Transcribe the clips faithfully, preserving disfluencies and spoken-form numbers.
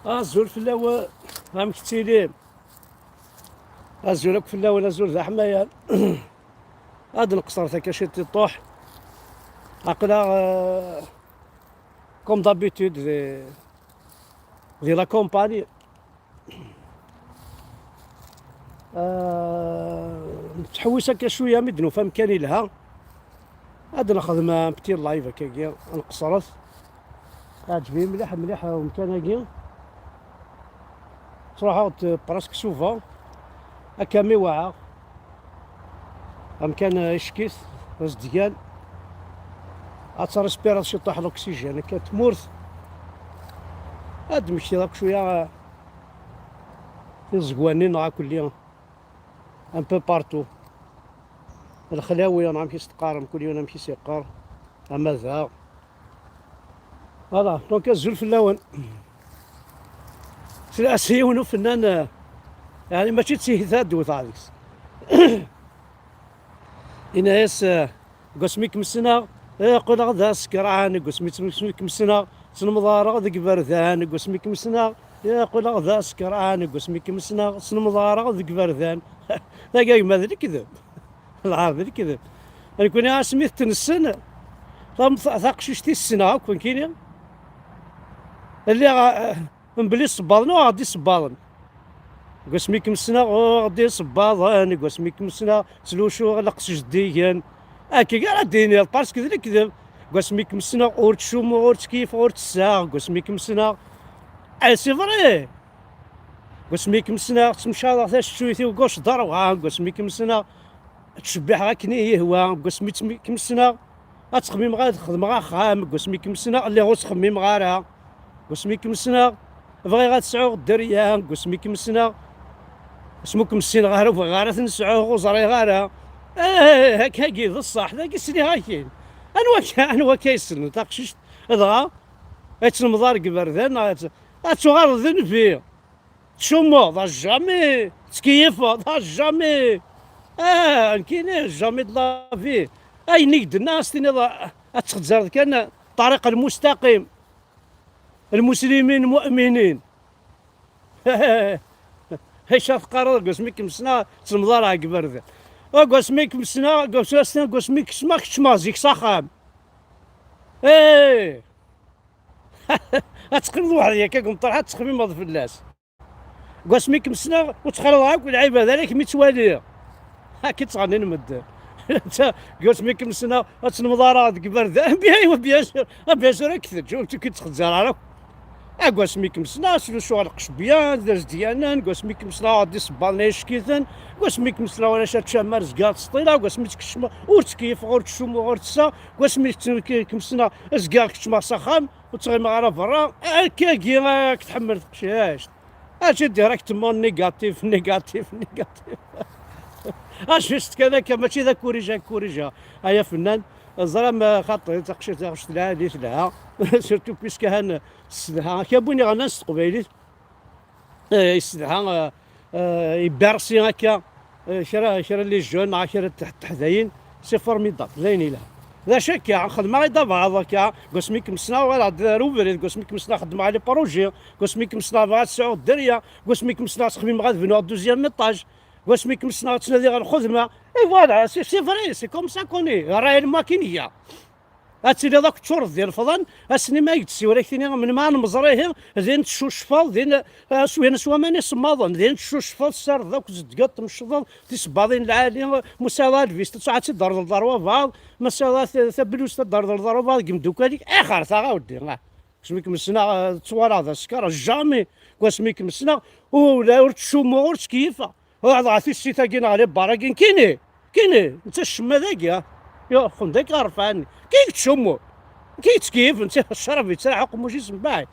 Azul fell-awen, amek tettilim? Azul akk fell-awen, azul d aḥmayan. Ad nqeṣret akka ciṭ i ṭuḥ. Aql-aɣ, euh, comme d'habitude, di, di la campagne. Euh, nettḥewwis akka cwiya mi d-nufa amkan yelha. Ad nexdem un petit live akkagi, ad nqeṣret. Ɛǧeb-iyi mliḥ, mliḥ umkan-agi. Ttruḥeɣ-d presque souvent. Akka mi wɛaɣ. Amkan ickit, d azedgan. Ad tṛispireḍ ciṭuḥ l'oxygène, akka tmurt. Ad d-mmektiɣ akk cwiya tiẓegwa-nni neɣ akulli. Un peu partout. Lexlawi, neɣ amek i s-teqqarem, kul yiwen amek i s-yeqqar. Ama da. Voilà, donc azul fell-awen. Sla s yiwen ufennan, eh, yeɛni mačči d tihit ad d-wteɣ deg-s. Yenna-yas, eh, deg wasmi i kem-ssneɣ, eh, qqleɣ d asekran, deg wasmi i kem-ssneɣ, ttnemḍareɣ deg iberdan, deg wasmi i kem-ssneɣ, eh, qqleɣ d asekran, deg wasmi i kem-ssneɣ, ttnemḍareɣ deg iberdan. Tagi a gma d lekdeb. Lɛar d lekdeb. Nekkni asmi t-nessen, tam-, taqcict i ssneɣ akk nekkini. Lliɣ, eh, mebla isebbaḍen, uɣeɣ-d isebbaḍen. Deg wasmi i kem-ssneɣ, uɣeɣ-d isebbaḍen. Deg wasmi i kem-ssneɣ, ttlucuɣ lqecc zeddigen. Akka i ara d-tiniḍ, parce que d lekdeb. Deg wasmi i kem-ssneɣ, ur ttcummuɣ, ur ttkeyyfeɣ, ur ttesseɣ. Deg wasmi i kem-ssneɣ, eh, c'est vrai. Deg wasmi i kem-ssneɣ, ttemcaḍeɣ tacetcuyt-iw gauche droite. Deg wasmi i kem-ssneɣ, ttcebbiḥeɣ akken i yi-yehwa. Deg wasmi i kem-ssneɣ, ad ttxemmimeɣ ad xedmeɣ axxam. Deg wasmi i kem-ssneɣ, lliɣ ur ttxemmimeɣ ara. Deg wasmi i kem-ssneɣ, bɣiɣ ad sɛuɣ dderya. Deg wasmi i kem-ssneɣ, asmi ur kem-ssineɣ ara, ur bɣiɣ ara ad ten-sɛuɣ, ur ẓriɣ ara. Eh, akkagi d ṣṣeḥ, dagi sliɣ-ak-in. Anwa akka, anwa akka yessnen taqcict, dɣa ad temḍar deg iberdan, neɣ ad, ad tuɣaleḍ d nnbi? Tcummeḍ, à jamais. Tkeyyfeḍ, à jamais. Ah, nekkini, jamais de la vie. Ayen i k-d-nniɣ, ad s-tiniḍ, ad txezzreḍ kan ṭariq lmustaqim. Lmuslimin mu'minin. Acu teqqareḍ, deg wasmi i kem-ssneɣ, ttnemḍareɣ deg iberdan. Deg wasmi i kem-ssneɣ, deg wasmi, deg wasmi i kem-ssneɣ, kecmeɣ zik s axxam. Eh! Ad teqqimeḍ weḥd-k akka deg umṭarḥ, ad tettxemmimeḍ fell-as. Deg wasmi i kem-ssneɣ, ur ttxalaḍeɣ akk lɛibad, ala kemm i ttwaliɣ. Akka i ttɣennin medden. Netta, deg wasmi i kem-ssneɣ, ad tnemḍareɣ deg iberdan. Bien, bien sûr, ah, bien sûr, ad k-teǧǧ, ur k-id-txezzar ara akk. Ah, deg wasmi i kem-ssneɣ, slusuɣ lqecbiyan, d azedyanen, deg wasmi i kem-ssneɣ, ad d-isebbaḍen ay ckiten, deg wasmi i kem-ssneɣ, ulac ad tcamar zgiɣ ttseṭṭileɣ, deg wasmi i tt-kecmeɣ, ur ttkeyyfeɣ, ur ttcummuɣ, ur ttesseɣ, deg wasmi i kem-ssneɣ, zgiɣ kecmeɣ s axxam, ur ttɣimiɣ ara berra. Akkagi, ak tḥemmel teqcict. Aci directement négatif, négatif, négatif. Ah, juste kan akka, mačči d akurij, akurij. Ay afennan, ẓram, xaṭi, taqcict, taqcict lɛali telha. Surtout puisque han s-, telha. Akka win iɣennan s teqbaylit, eh, yessedha, eh, eh, ibersi akka, eh, kra, kra n les jeunes, neɣ kra n teḥ-, teḥdayin, c'est formidable, d ayen yelhan. D acu akka, xedmeɣ i dabaɛḍ akka, deg wasmi i kem-ssneɣ, uɣaleɣ-d ar ubrid, deg wasmi i kem-ssneɣ, xeddmeɣ les projets, deg wasmi i kem-ssneɣ, bɣiɣ ad sɛuɣ dderya, deg wasmi i kem-ssneɣ, ttxemmimeɣ ad bnuɣ deuxième étage, deg wasmi i kem-ssneɣ, ad ttnadiɣ lxedma. Et voilà, c'est, c'est vrai, c'est comme ça qu'on est, réellement akken iga. Ad tiliḍ akk teččureḍ d ilefḍan, ass-nni ma i k-d-ssiwel ak-tini, melmi ara nmeẓri ihi, din teccucfeḍ, din, ah, swihen s waman isemmaḍen, din teccucfeḍ, tessardeḍ akk zedgeḍ, tmecceḍeḍ tisebbaḍin lɛali, ma sɛiḍ alvist, ad tt-, ad tt-id-terḍleḍ ar wabeɛḍ, ma sɛiḍ ta-, tabluzt, ad d-terḍleḍ ar wabeɛḍ deg imeddukal-ik, axer taɣ a weddi, ah. Asmi kem-ssneɣ, ah, ttwalaɣ d askar, jamais, deg wasmi kem-ssneɣ, ur, ur ttcummuɣ, ur ttkeyyifeɣ. Ruḥeɣ ɣer tissit-agi neɣ les bars-agi, nekkini, nekkini, netta ccemma dagi, ah. Yuɣ xundaq ɣer rfan. Ki yettcummu? Ki yettkeyyif? Netta ccrab yettraḥ uqemmuc-is mbaɛd.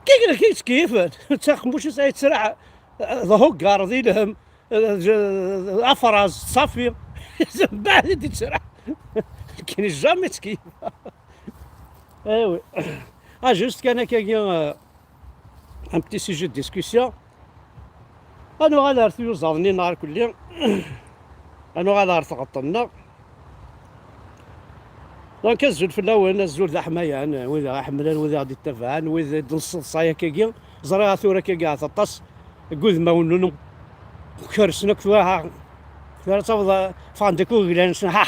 Ki, ki yettkeyyif? Netta aqemmuc-is ay yettraḥ, eh, d ahuggar, d ilhem, eh, d, d afras, ṣafi. Mbaɛd i d-yettraḥ. Nekkini jamais ttkeyyif. Eh oui. Ah, juste kan akkagi, euh, un petit sujet de discussion. Ad nuɣal ar tyuzaḍ-nni neɣ ar kulli. Ad nuɣal ar tɣeṭṭen-nneɣ. Donc, azul fell-awen, azul d aḥmayan, wid i ɣ-iḥemmlen, wid i ɣ-d-ittabaɛen, wid i d-nseḍsay akkagi. Ẓriɣ tura akka ahat aṭas n wudmawen-nwen kersen akk tura, ha, tura ad tafeḍ, ffɣen-d akk uglan-nsen, ha,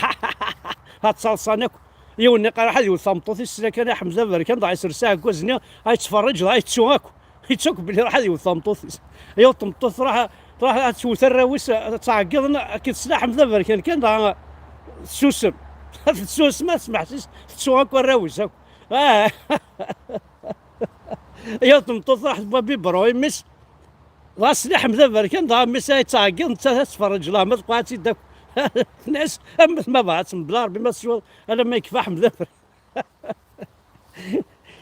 ttaḍsan akk. Yiwen nniq iruḥ ad yewwet tameṭṭut-is, sla kan i Ḥmed Aberkan, dɣa isers aɛeggaz-nni, ay yettferriǧ, dɣa yettu akk. Yettu akk belli iruḥ ad yewwet tameṭṭut-is. Yiwet tmeṭṭut truḥ, truḥ ad twet arraw-is, ad tɛeggeḍ, akken tesla Ḥmed Aberkan kan, dɣa tessusem. Tessusem, ad tesmeḥsis, tettu akk arraw-is akk. Ah. Yiwet tmeṭṭut truḥ tewwa bibru i mmi-s, dɣa tesla Ḥmed Aberkan, dɣa mmi-s ay yettɛeggiḍ, nettat ad tferreǧ lehma, tqeɛ-itt-id akk. Tenna-as, am ma tebɣa ad tembel Ṛebbi, ma teswiḍ alamma yekfa Ḥmed Aberkan.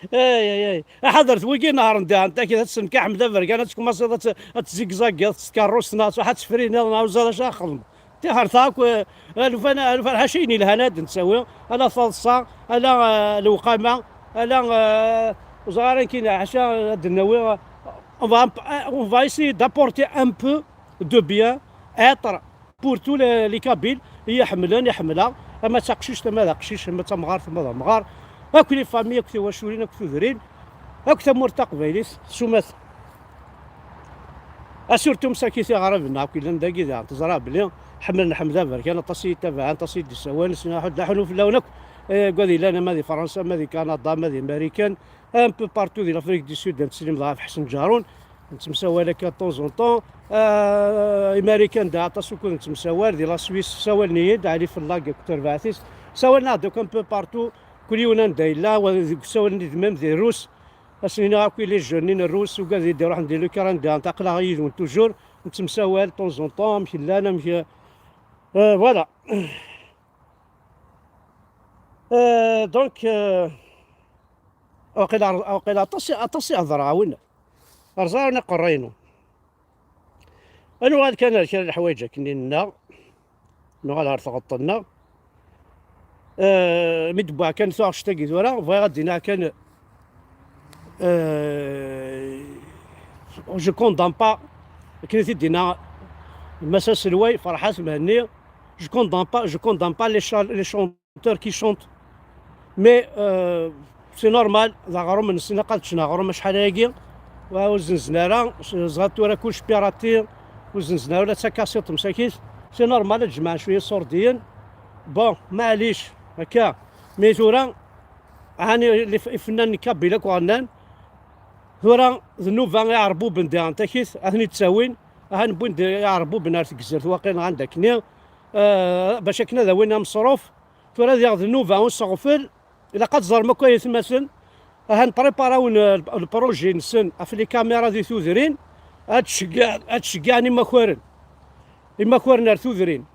Ay, ay, ay. Aḥadret wigi nehṛen diɣen, takit ad tsenkeḥ Ḥmed Aberkan, ad tkumaṣiḍ ad t-, ad tzigzagiḍ s tkeṛṛust, neɣ ad tefriniḍ, neɣ uẓal acu ara txedmeḍ. Tixert akk, eh, alufan, alufan, ḥaca ayen yelhan ad d-nettawi, ala taḍsa, ala, eh, lewqama, ala, eh, ur ẓriɣ ara nekkini, ḥaca ad d-nawi, eh, on va, on va essayer d'apporter un peu de bien-être pour tous les, les Kabyles, i iḥemmlen, iḥemmleɣ, ama d taqcict, ama d aqcic, ama d tamɣart, ama d amɣar, akk les familles, akk tiwaculin, akk tudrin, akk tamurt taqbaylit, s umata. A surtout msakit iɣriben akk yellan dagi daɣen, teẓra belli ḥemmlen Ḥmed Aberkan, aṭas i yi-ttabaɛen, aṭas i yi-d-issawalen, ssneɣ ḥedd laḥunu fell-awen akk, eh, deg wad yellan ama di Fransa, ama di Kanada, ama di Marikan, un peu partout di l'Afrique du Sud, ad teslimeḍ ɣef Ḥsen Ǧarun, nettemsawal akka de temps en temps. Eh, i Marikan da aṭas ukud nettemsawal, di la Suisse sawalen-iyi-d, Ɛli Fellag akked terbaɛt-is, sawalen-aɣ-d akk un peu partout, kul yiwen anda yella, wa deg usawal-nni d même di Rus, ad sen-iniɣ akk i les jeunes-nni n Rrus, ugad i d-iruḥen di l'Ukraine, da aql-aɣ yid-wen toujours, nettemsawal de temps en temps, amek llan, amek, euh, voilà. Euh, donc, euh, waqila, waqila aṭas, aṭas i hedreɣ, a winna. Rẓaɣ iqerra-inu. Ad nuɣal kan ar kra n leḥwayeǧ akken i nenna. Nuɣal ɣer tɣeṭṭ-nneɣ. Eh, mi d-wwiɣ kan taɣect-agi tura, bɣiɣ ad d-iniɣ kan, eh, je condamne pas, akken i t-id-yenna Mass Aselway Ferḥat Mhenni, je condamne pas, je condamne pas les cha-, les chanteurs qui chantent. Mais, euh, c'est normal, d aɣrum-nsen, ilaq ad ččen aɣrum acḥal ayagi. Wa ur zenzen ara, ẓra tura kullec pirati, ur zenzen ara ula d takasiṭ msakit. C'est normal ad jemɛen cwiya iṣurdiyen. Bon, maɛlic, akka. Mais tura, ɛni lif-, ifennanen n Kabila akk ɣennan, tura d nnuba iɛerbuben diɣen takit, ad ten-id-ttawin, ahan wwin-d iɛerbuben ar tgezzirt waqil neɣ anda akkenni, euh, bac akken ad awin ameṣruf. Tura diɣ d nnuba useɣfel, ilaq ad teẓrem akk ay atmaten, ahan préparawen, euh, lprojet-nsen ɣef les caméras di tudrin, ad tceggeɛ-, ad tceggeɛen imakaren. Imakaren ar tudrin.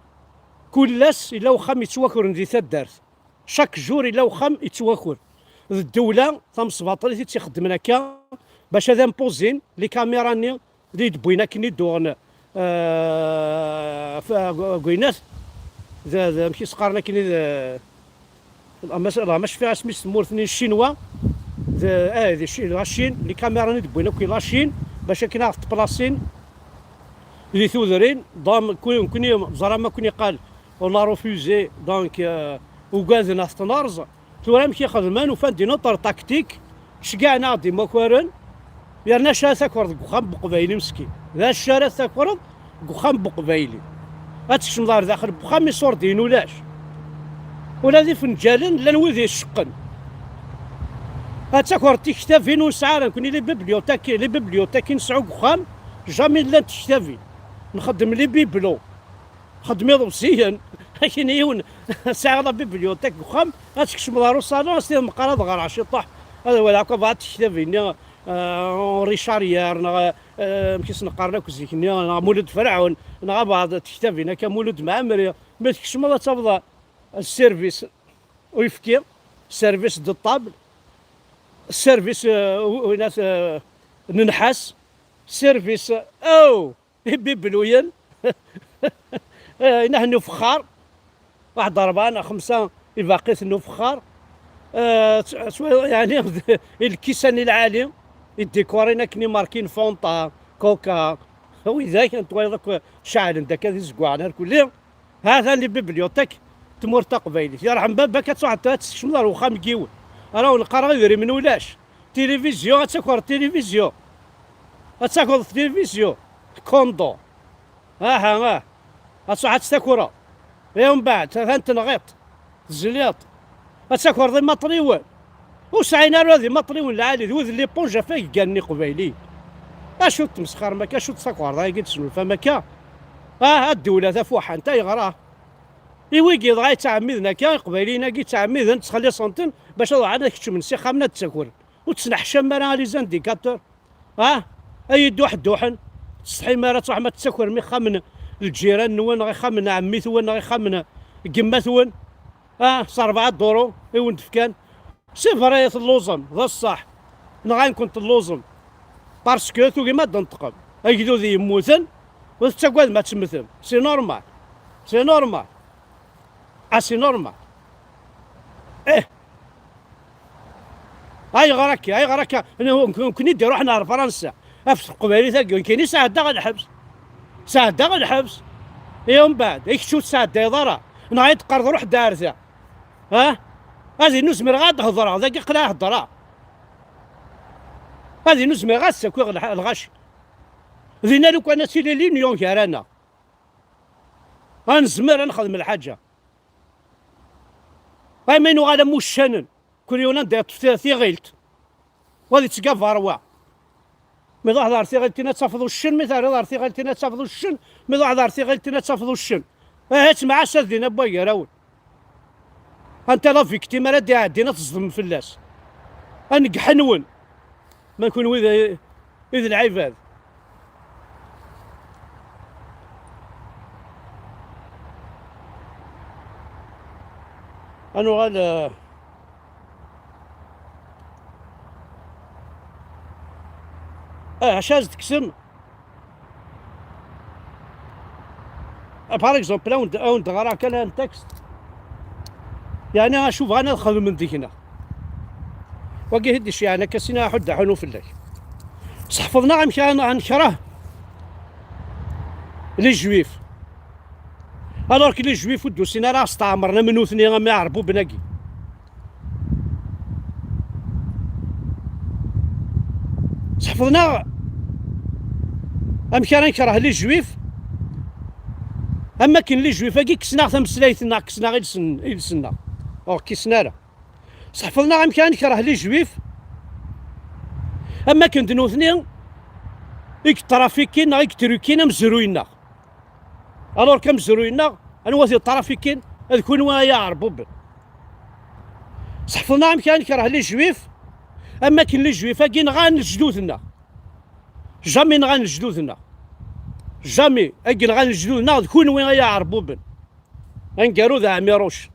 Kul ass yella wexxam yettwakren di taddart. Chaque jour yella wexxam yettwaker. D ddewla tamesbaṭlit i tt-ixeddmen akka, bac ad impozin les caméras-nni d i d-wwin akken i d-uɣen, euh, f-, g-, gwinat, d, d, amek i s-qqaren akken i d, euh, la mac-, la mac-, fiɣ asmi s tmurt-nni Ccinwa, d, eh, di Cci-, la Chine, les caméras-nni d-wwin akk i la Chine, bac akken ad ɣ-tplasin di tudrin, donc, kuni, kuni, ẓra ma kuni qal, on l'a refusé, donc, euh, ugaden ad t-nerẓ. Tura amek i xedmen, ufan-d une autre tactique, ceggɛen-aɣ-d imakaren, yerna acu ara takreḍ deg uxxam n uqbayli meskin? D acu ara takreḍ deg uxxam n uqbayli? Ad tkecmeḍ ɣer daxel n uxxam, iṣurdiyen ulac. Ula d ifenǧalen llan wid iceqqen. Ad takreḍ tiktabin ur nesɛi ara, nekkni les bibliothéques, les bibliothéques i nesɛu deg uxxam, jamais llant tektabin. Nxeddem les bibelots. Xeddem iḍebsiyen. Akken yiwen, sɛiɣ la bibliothèque deg uxxam, ad tkecmeḍ ɣer usalon, ad s-tiniḍ meqqar ad ɣreɣ ciṭuḥ, ad walaɣ akk abɛaḍ tektabin-nni, euh, Henri Charrière, neɣ, euh, amek i s-neqqaren akk zik-nni, neɣ Mulud Ferɛun, neɣ abɛaḍ tektabin akka Mulud Mɛemmri. Mi tkecmeḍ ad tafeḍ, euh, service uyefki, service de table, service, euh, winat, euh, n nnḥas, service, oh! Ibibluyen. Eh, inahen n ufexxar. Waḥed rebɛa neɣ xemsa ibaqiten n ufexxar. Eh, s-, s-, yeɛni, i lkisan i lɛali, i ddikurin akken i markin Fanta, Coca, widak n twayeḍ akk ceɛlen-d akka d izeggaɣen ar kulli. Ha-t-an les bibliothèques n tmurt taqbaylit. Yerḥem baba-k, ad truḥeḍ ad tsekcmeḍ ɣer uxxam n yiwen. Ara wen-qqareɣ idrimen ulac. Tilivizyu, ad takreḍ tilivizyu. Ad takeḍ tilivizyu, kondo. Aha, ah. Ad truḥ ad tt-takreḍ. Ihi mbeɛd, atan tenɣiḍ. Tezliḍ. Ad takreḍ imaṭriwen. Ur sɛin ara d imaṭriwen lɛali, d wid n liponj ɣef ay gganen iqbayliyen. Acu n tmesxerem akka, acu n tsakeṛt-agi d-tesnulfam akka? Ah, a ddewla tafuḥant, ayɣer ah? I wigi dɣa yettɛemmiden akka, iqbayliyen-agi ttɛemmiden, ttxelliṣen-ten bac ad ruḥen ad keččmen s ixxamen ad ttakren. Ur ttneḥcam ara a les indicateurs. Ah, ay iduḥedduḥen, tsetḥim ara ad truḥem ad tettakrem ixxamen n lǧiran-nwen, neɣ ixxamen n ɛemmi-twen, neɣ ixxamen n gma-twen? Ah, s rebɛa duru i wen-d-fkan. C'est vrai, telluẓem, d ṣṣeḥ. Nɣan-ken telluẓem. Parce que tugim ad d-tenṭqem. Agdud yemmuten, ur tettagadem ad temmtem. C'est normal. C'est normal. Ah, c'est normal. Eh. Ayɣer akka? Ayɣer akka? Nekkni d-iruḥen ar Fransa. Af teqbaylit-agi, nekkini sɛeddaɣ lḥebs. Sɛeddaɣ lḥebs. I umbeɛd, i kečč ur tesɛeddayeḍ ara. Neɣ i d-teqqareḍ ruḥ-d ar da. Ha? Ad inu zemreɣ ad d-hedreɣ, dagi aql-aɣ heddreɣ. Ad inu zemreɣ ad ssakiɣ lɣ-, lɣaci. Dinna lukan ad tili l'union gar-aneɣ. Ad nezmer ad nexdem lḥaǧa. Ay ma nuɣal am uccanen, kul yiwen anda yeṭṭef ti-, tiɣilt. Wa ad yettgabar wa. Mi truḥeḍ ar tiɣilt-in ad tafeḍ uccen, mi terriḍ ar tiɣilt-in ad tafeḍ uccen, mi truḥeḍ ar tiɣilt-in ad tafeḍ uccen. Ahat mɛassat din a wway gar-awen. Anta la victime ara d-iɛeddin ad teẓdem fell-as? A neg ḥenwen. Ma kunwi d, i d lɛibad. Ad nuɣal, eh, eh, acu ad teksem? Ah, par exemple, ad wen-d-, ad wen-d-ɣreɣ kan un texte. Yeɛni acu bɣan ad xedmen deg-neɣ. Wagi i d-iceyɛen akka sin aḥud aḥunu fell-ak. Sḥefḍen-aɣ amek ara, ara nekreh les juifs. Alors que les juifs ur d-usin ara ad steɛmren am nutni, am iɛerbuben-agi. Sḥefḍen-aɣ amek ara nekreh les juifs, am wakken les juifs-agi kksen-aɣ tameslayt-nneɣ, kksen-aɣ iles-n-, iles-nneɣ. Ur kkisen ara. Sḥefḍen-aɣ amek ara nekreh les juifs, am wakken d nutni i yetrafikin neɣ i yetrukin amezruy-nneɣ. Alors que amezruy-nneɣ, anwa t-yeṭṭrafikin? D kunwi ay iɛerbuben. Sḥefḍen-aɣ amek ara nekreh les juifs, am wakken les juifs-agi nɣan lejdud-nneɣ. Jamais nɣan lejdud-nneɣ. Jamais. Agi nɣan lejdud-nneɣ d kunwi ay iɛerbuben. Aneggaru d Ɛmiruc.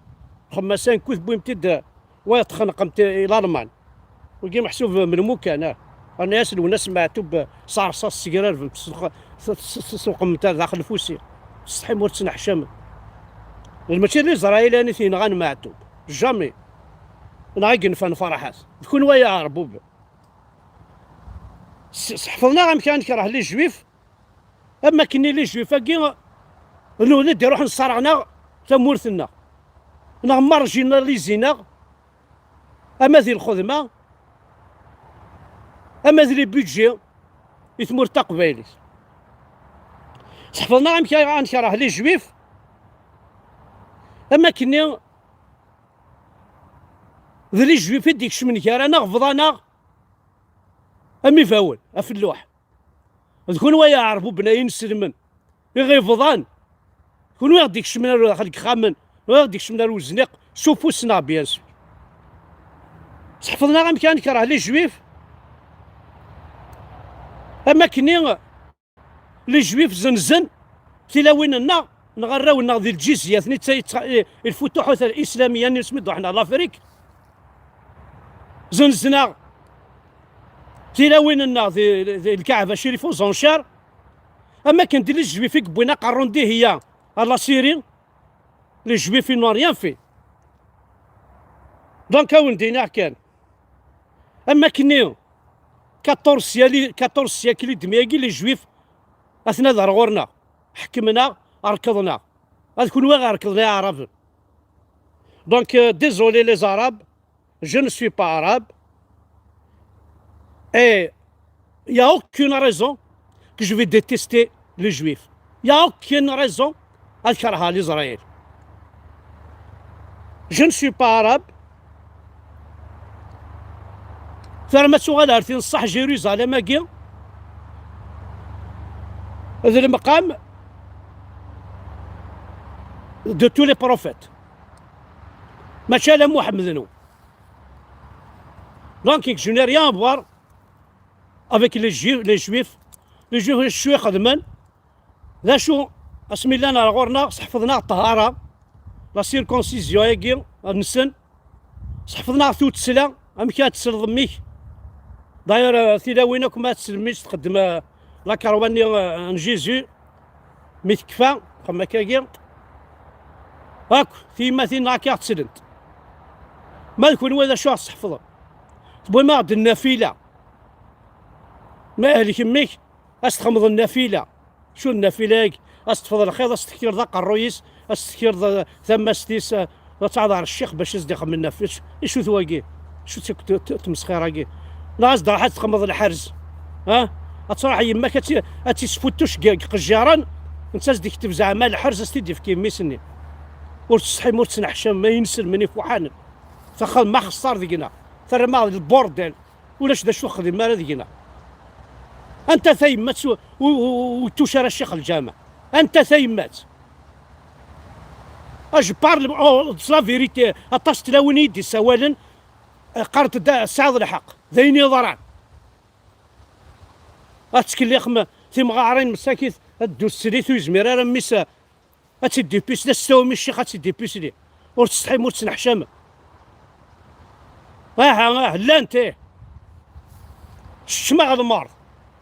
Xemmas-a nekk tewwim-t-id, wa txenqem-t i Lalman. Wigi meḥsub m lmukan, ah. Rnu-yas Lwennas Meɛtub s rṣas, ssegrarbem-t, s-, s-, s-, suqem-t ar daxel ufus-is. Tsetḥim ur tettneḥcamem. Mačči d Isṛayil i t-yenɣan Meɛtub. Jamais. Neɣ i yenfan Ferḥat. D kunwi ay iɛerbuben. S-, sḥefḍen-aɣ amek ara nekreh les juifs, am wakken les juifs-agi, nutni d-iruḥen sserɣen-aɣ tamurt-nneɣ. Neɣ marginalisin-aɣ, ama di lxedma, ama di les budgets i tmurt taqbaylit. Sḥefḍen-aɣ amek ara nekreh les juifs, am wakken d les juifs i d-ikecmen gar-aneɣ, bḍan-aɣ am ibawen, afelluḥ. D kunwi ay iɛerbuben ay inselmen, iɣibḍan. Kunwi i ɣ-d-ikecmen ar daxel n yexxamen, kunwi i ɣ-d-ikecmen ar uzniq, s ufus-nneɣ, bien sûr. Sḥefḍen-aɣ amek ara nekreh les juifs, am wakken les juifs zenzen tilawin-nneɣ, neɣ arraw-nneɣ di lǧizya, ten-, i, i, i lfutuḥut al-islamiyya, nni asmi d-ruḥen ar Lafrik. Zenzen-aɣ tilawin-nneɣ di, di, di lkaɛba Crif aux Enchères, am wakken d les juifs i yewwin aqerru n Dihya ar la Syrie, les juifs ils n'ont rien fait. Donc, ad wen-d-iniɣ kan, am wakken-nni quatorze siècle, quatorze siècle i d-mi-agi les juifs atna d ar ɣur-neɣ, ḥekmen-aɣ, rekḍen-aɣ. Ad kunwi i ɣ-rekḍen iɛraben. Donc, euh, désolé les arabes, je ne suis pas arabe. Et il y a aucune raison que je vais détester les Juifs. Il y a aucune raison ad kerheɣ l'Israël. Je ne suis pas arabe. Tura ma tuɣal ar tin ṣṣeḥ Jérusalem-agi d lemqam de tous les prophètes. Mačči ala Muḥemmed nu. Donc, je n'ai rien à voir avec les Juifs, les Juifs. Les Juifs, acu i xedmen? D acu, asmi llan ar ɣur-neɣ, seḥfeḍen-aɣ ṭṭhara, la circoncision-agi nsen, seḥfeḍen-aɣ tuttla, amek ad tesleḍ mmi-k. D'ailleurs, euh, tilawin akk ma ad teslem mi s-txeddem, euh, la karwa-nni, euh, n Jésus, mi tekfa, xam akkagi, akk tiyemmatin-nneɣ akka aɣ-ttlent. Ma d kunwi d acu aɣ-tesseḥfeḍem? Tewwim-aɣ-d nnafila. Ma ahlek mmi-k, ad s-txemmeḍ nnafila. Acu nnafila-agi? Ad s-teṭṭfeḍ lxiḍ, ad s-tektireḍ aqerruy-is, ad s-tektireḍ, eh, tamast-is, eh, ad taɣeḍ ɣer ccix bac ad s-d-ixemmem nnafila. Acu-t wagi? Acu-tt akk t-, t-, tmesxir-agi? Neɣ ad s-d-truḥ ad txemmeḍ lḥerz? Ha? Ad truḥ yemma-k ad tt-, ad tt-isfuttuc deg, deg iqejjaren, netta ad s-d-ikteb zeɛma lḥerz, ad s-t-id-ifk yemmi-s-nni. Ur tsetḥim, ur tettneḥcam, ma inselmen ifuḥanen. Taxxam ma xeṣṣar deg-neɣ. Terram-aɣ d lburdel. Ulac d acu xdim ara deg-neɣ. Anta tayemmat u, u, u, u tuc ara ccix lǧameɛ? Anta tayemmat? Ah, je parle, oh, c'est la vérité. Aṭas n tlawin i yi-d-issawalen, eh, qqarent-d, ah, tesɛiḍ lḥeqq. D ayen yeḍran. Ad ttkellixem timɣarin msakit, ad ddu sselit ur yezmir ara mmi-s, eh, ad tt-id-ipusli, ad s-tawim i ccix ad tt-id-ipusli. Ur tsetḥim, ur tettneḥcam. Aha, ah, llant, ih. Teččem aɣelmar.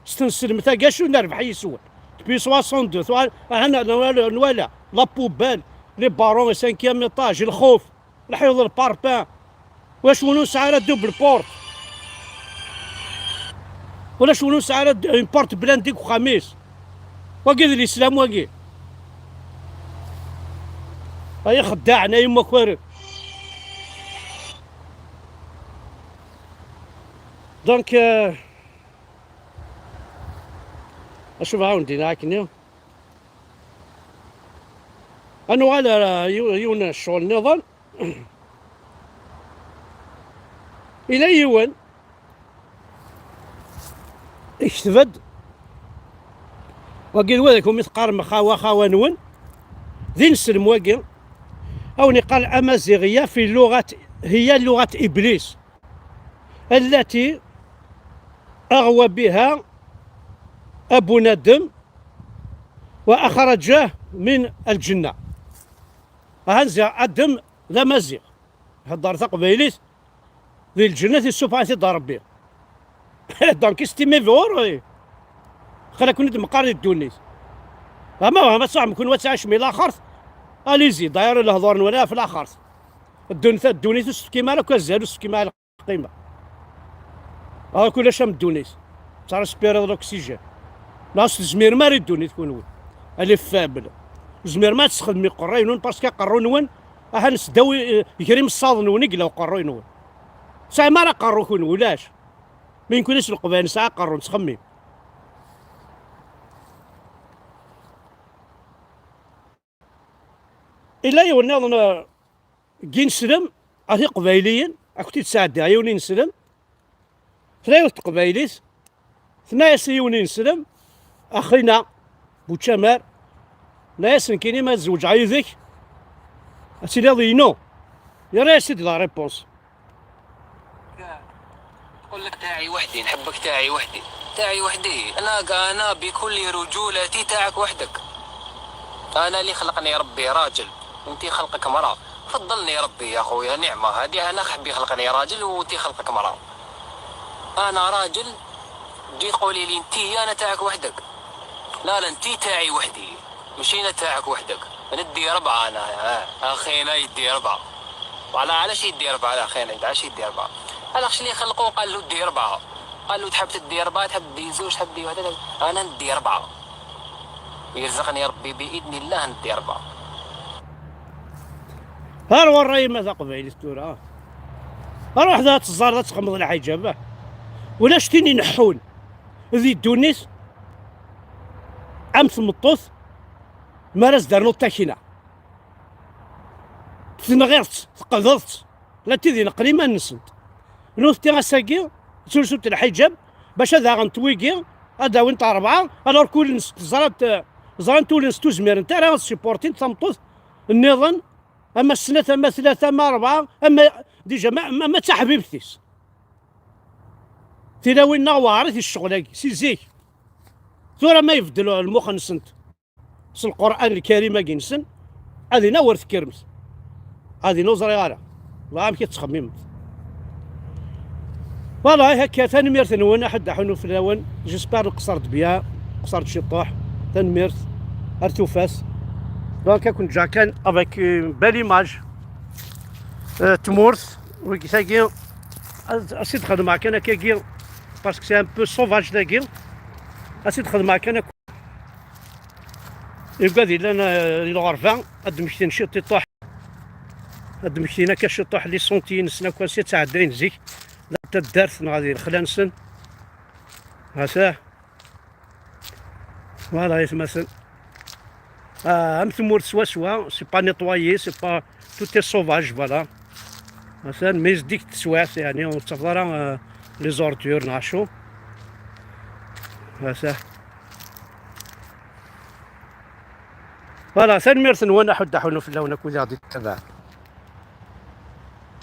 S tenselmet-agi, acu nerbeḥ yis-wen? Depuis soixante-deux, twa-, aha, n-, n-, nwala, la poubelle, les barons, cinquième étage, lxuf, leḥyuḍ, le parpaing. Ulac win ur nesɛi ara double porte. Ulac win ur nesɛi ara d-, une porte blindée deg uxxam-is. Wagi d l'islam wagi. Ay ixeddaɛen, ay imakaren. Donc, euh, acu bɣa wen-d-iniɣ akkenni? Ad nuɣal ar yiw-, yiwen n ccɣel nniḍen. Ila yiwen ikteb-d, wagi d wad akum i teqqarem xawa, xawa-nwen, d ineslem wagi, a wen-iqqar: الأمازيغية في لغة، هي لغة إبليس التي أغوى بها أبو آدم وأخرجه من الجنة. Aha, nziɣ Adem d amaziɣ, ihedder taqbaylit, di lǧennet issufeɣ-it-id Ṛebbi. Donc, estimez-vous heureux. Xir akken i d-meqqar di ddunit. Ama, ama tṣaḥem kun wa tɛic mi laxert, allez-y, d'ailleurs lehdur-nwen ɣef laxert. Ddunit, ddunit ur s-tefkim ara akk azal, ur s-tefkim ara lqima. Ɣer ulac am ddunit. Ttrespireḍ l'oxygène. Neɣ ur s-tezmirem ara i ddunit kunwi. Elle est faible. Ur tezmirem ara ad tesxedmem iqerray-nwen parce que aqerru-nwen ahan sdaw i-, gar imeṣṣaḍ-nwen i yella uqerruy-nwen. Tesɛim ara aqerru kunwi, ulac. Mi nkun s Leqbayel nesɛa aqerru, nettxemmim. Illa yiwen nniḍen, eh, n yineslem, ɣer Iqbayliyen, ad kent-id-sɛeddiɣ yiwen ineslem. Tella yiwet n teqbaylit, tenna-yas i yiwen ineslem, axxina, Bučamar, tenna-yas: "Nekkini ma ad zewǧeɣ yid-k, ad tiliḍ inu." Yerra-yas-id la réponse. تقول لك: "تاعي وحدي، نحبك تاعي وحدي." تاعي وحدي؟ أنا، أنا بكل رجولتي تاعك وحدك. أنا اللي خلقني ربي راجل، وانتي خلقك مرأة. فضلني ربي يا خويا، نعمة هذه، أنا حبي خلقني راجل وانتي خلقك مرأة. أنا راجل، تجي تقولي لي: "انتي أنا تاعك وحدك". لا، لا، انتي تاعي وحدي، ماشي أنا تاعك وحدك. ندي ربعة أنا، آه، أخينا يدي ربعة. وعلى، علاش يدي ربعة على أخينا؟ علاش يدي ربعة؟ علاش اللي خلقو قال له: "دي ربعة". قال له: "تحب تدي ربعة، تحب تدي زوج، تحب تدي وحدة؟" أنا ندي ربعة. ويرزقني ربي بإذن الله ندي ربعة. ها هو الرأي ما تقبل الثورة. ها روح ذات الزار، ذات تخمض الحجاب. ولاش تيني نحون؟ di ddunit am tmeṭṭut mi ara s-d-ternuḍ takina. Tenɣiḍ-tt, teqdeḍ-tt, la tid ineqqen iman-nsent. Nutenti ass-agi ttlusut lḥiǧab bac ad aɣent wigi, ad d-awint rebɛa, alors que ul-nsent ẓrant, ẓrant ul-nsent ur zmirent ara ad supportint tameṭṭut nniḍen, ama s snat, ama tlata, ama rebɛa, ama déjà, ma, ma, ma d taḥbibt-is. Tilawin-nneɣ weɛrit i ccɣel-agi, si zik. Tura ma ibeddel lmux-nsent s Lqur'an Lkarim-agi-nsen, ad ina wer tekkremt. Ad ina ur ẓriɣ ara. Ẓriɣ amek i tettxemmimemt. Voilà, akka, tanemmirt-nwen, aḥuddu aḥunu fell-awen. J'espère nqeṣṣer-d bien, nqeṣṣer-d ciṭuḥ. Tanemmirt, ar tufat. Donc, ad ken-ǧǧeɣ kan avec une belle image. Euh, tmurt, wigi tagi, ad, ad s-id-xedmeɣ kan akkagi, parce que c'est un peu sauvage dagi. Ad s-id-xedmeɣ kan akk. Igad yellan, euh, di lɣerba, ad d-mmektin ciṭuḥ. Ad d-mmektin akka ciṭuḥ les sentiers-nsen akk ansi ttɛeddayen zik. La taddart neɣ di lexla-nsen. Hata. Voilà, aytmaten. Ah, am tmurt swaswa, c'est pas nettoyé, c'est pas, tout est sauvage, voilà. Atan, mais zik teswiɛt, yeɛni, ur tettafeḍ ara, euh, les ordures, neɣ acu. Atan. Voilà, tanemmirt-nwen, aḥuddu aḥunu fell-awen akked i ɣ-d-yettabaɛen.